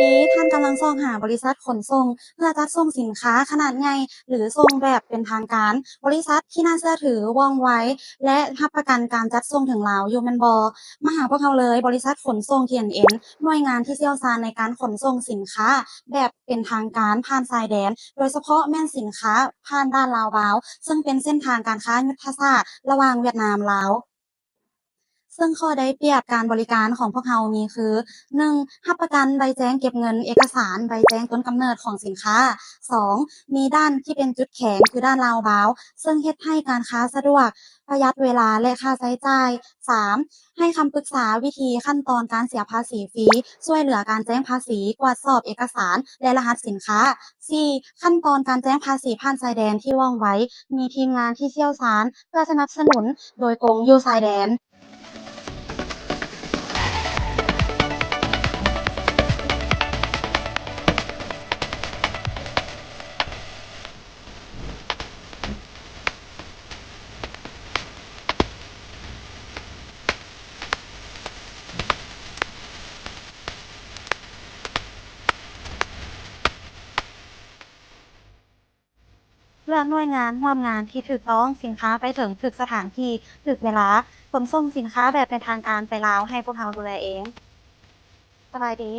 ດີ, ທ່ານກຳລັງຊອກຫາບໍລິສັດຂົນສົ່ງເພື່ອຈັດສົ່ງສິນຄ້າຂະໜາດໃຫຍ່ ຫຼື ສົ່ງແບບເປັນທາງການ, ບໍລິສັດທີ່ໜ້າເຊື່ອຖື, ວ່ອງໄວ ແລະ ຮັບປະກັນການຈັດສົ່ງເຖິງລາວຢູ່ແມ່ນບໍ່? ມາຫາພວກເຮົາເລີຍ, ບໍລິສັດຂົນສົ່ງ ທີເອັນເອັນ ໜ່ວຍງານທີ່ຊ່ຽວຊານໃນການຂົນສົ່ງສິນຄ້າແບບເປັນທາງການຜ່ານຊາຍແດນ, ໂດຍສະເພາະແມ່ນສິນຄ້າຜ່ານດ່ານລາວບາວ, ເຊິ່ງເປັນເສັ້ນທາງການຄ້າຍຸດທະສາດລະຫວ່າງຫວຽດນາມ-ລາວ. ເຊິ່ງຂໍ້ໄດ້ປຽບການບໍລິການຂອງພວກເຮົາມີຄື ໜຶ່ງ ຮັບປະກັນໃບແຈ້ງເກັບເງິນ, ເອກະສານ, ໃບແຈ້ງຕົ້ນກຳເນີດຂອງສິນຄ້າ. ສອງ ມີດ່ານທີ່ເປັນຈຸດແຂງ ຄືດ່ານລາວບາວ ເຊິ່ງເຮັດໃຫ້ການຄ້າສະດວກ, ປະຢັດເວລາ ແລະ ຄ່າໃຊ້ຈ່າຍ. ສາມ ໃຫ້ຄຳປຶກສາວິທີຂັ້ນຕອນການເສຍພາສີຟຣີ, ຊ່ວຍເຫຼືອການແຈ້ງພາສີ, ກວດສອບເອກະສານ ແລະ ລະຫັດສິນຄ້າ. ສີ່ ຂັ້ນຕອນການແຈ້ງພາສີຜ່ານຊາຍແດນທີ່ວ່ອງໄວ, ມີທີມງານທີ່ຊ່ຽວຊານເພື່ອສະໜັບສະໜູນໂດຍກົງຢູ່ຊາຍແດນ. ເລືອກໜ່ວຍງານຮ່ວມງານທີ່ຖືກຕ້ອງ, ສິນຄ້າໄປເຖິງຖືກສະຖານທີ່, ຖືກເວລາ, ຂົນສົ່ງສິນຄ້າແບບເປັນທາງການໄປລາວໃຫ້ພວກເຮົາດູແລເອງ. ສະບາຍດີ.